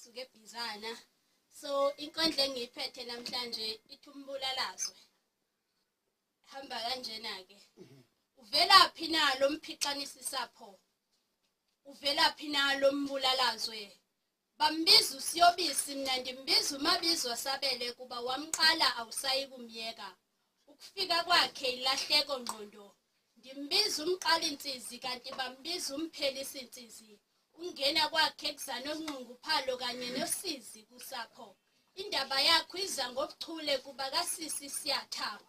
Ngisuke eBhizana. So inkondlo engiyiphethe namhlanje ithi umbulalazwe. Hamba kanjena ke. Uvelaphi na lo mphixanisi sapho? Uvelaphi na lo mbulalazwe? Bambiza uSiyobisi mina ndimbiza uMabizwa Sabele kuba wamqala awusayi kumyeka. Ukufika kwakhe ilahleko ngqondo. Ndimbiza umqalintsizi kanti bambiza umphelisintsizi. Ungena kwakhe kuzana onxunguphalo kanye nosizi kusapho. Indaba yakho iza ngobuchule kuba kasisi siyatha.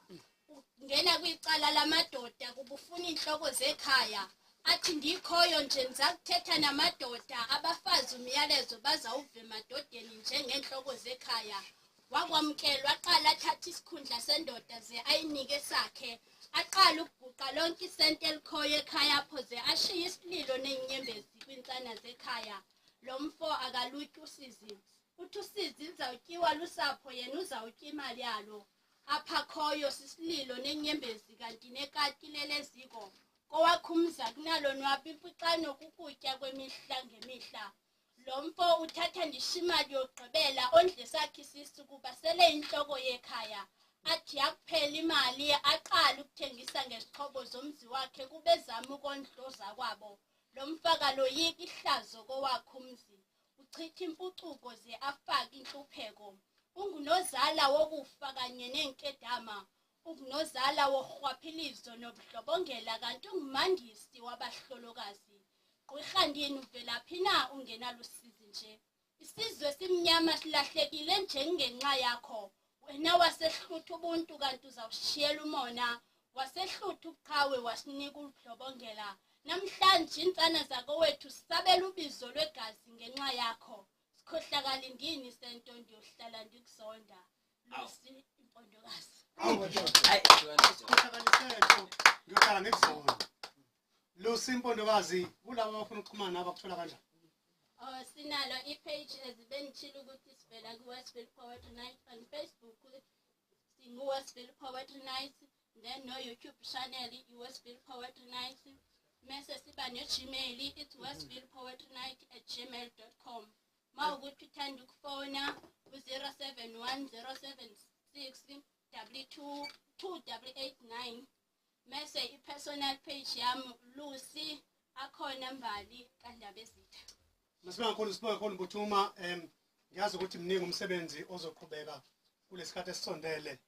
Ungena kwicala lamadoda kuba ufuna iintloko zekhaya. Athi ndikhoyo nje ndiza kuthetha namadoda abafazi umyalezo bazawuva emadodeni njengeentloko zekhaya. Wakwamkelwa aqala athatha isikhundla sendoda ze ayinike sakhe. Aqala ukuguqa lonke isenti elikhoyo ekhaya apho ze ashiye isililo neenyembezi kwiintsana zekhaya. Lo mfo akalutyi usizi. Uthi usizi lizawutyiwa lusapho yena uzawutya imali yalo. Apha khoyo sisililo nenyembezi kanti nekati leleziko. Kowakho umzi akunalonwabo impixano kukutya kwemihla ngemihla. Lo mfo uthatha ndisho imali yokugqibela ondle sakhe isisu kuba sele intloko yekhaya. Athi yakuphela imali aqale ukuthengisa ngezixhobo zomzi wakhe kube ezama ukondla ozakwabo. Lo mfaka loyika ihlazo kowakhe umzi. Uchitha impucuko ze afake inhlupheko. Ungunozala wokufa kanye neenkedama. Ungunozala worhwaphilizo nobudlobongela kanti ungumandisi wabahlolokazi. Gqwirhandini uvelaphi na ungenalusizi nje? Isizwe simnyama silahlekile nje ngenxa yakho. Wena wasehlutha ubuntu kanti uzawushiyela umona. Wasehlutha ubuqhawe wasinika ubudlobongela. Namhlanje iintsana zakowethu sisabela ubizo lwegazi ngenxa yakho. Sikhohlakala indini sento ndiyohlala ndikuzonda. Lucy impondokazi. Hayi. Sikhohlakalisento ngiyohlala ngikuzonda. Lucy Mpondokazi, kulabo abafuna ukuxhumana nawe bakuthola kanjani? Oh, sinalo i-page ezibengitshilo ukuthi sivela ku-Westville Poetry Night on Facebook. Singu-Westville Poetry Night, then no-YouTube channel i-Westville Poetry Night. Mese siba ne-Gmail, it's westvillepoetrynight@gmail.com. Ma ukuthi uthanda ukufona ku-071 076 22 2889. Mese i-personal page yami Lucy akhona Mbali kaNdabezitha. Masibonge kakhulu, sibonge kakhulu Mbuthuma. Ngiyazi ukuthi mningi umsebenzi ozoqhubeka kulesikhathi esisondele.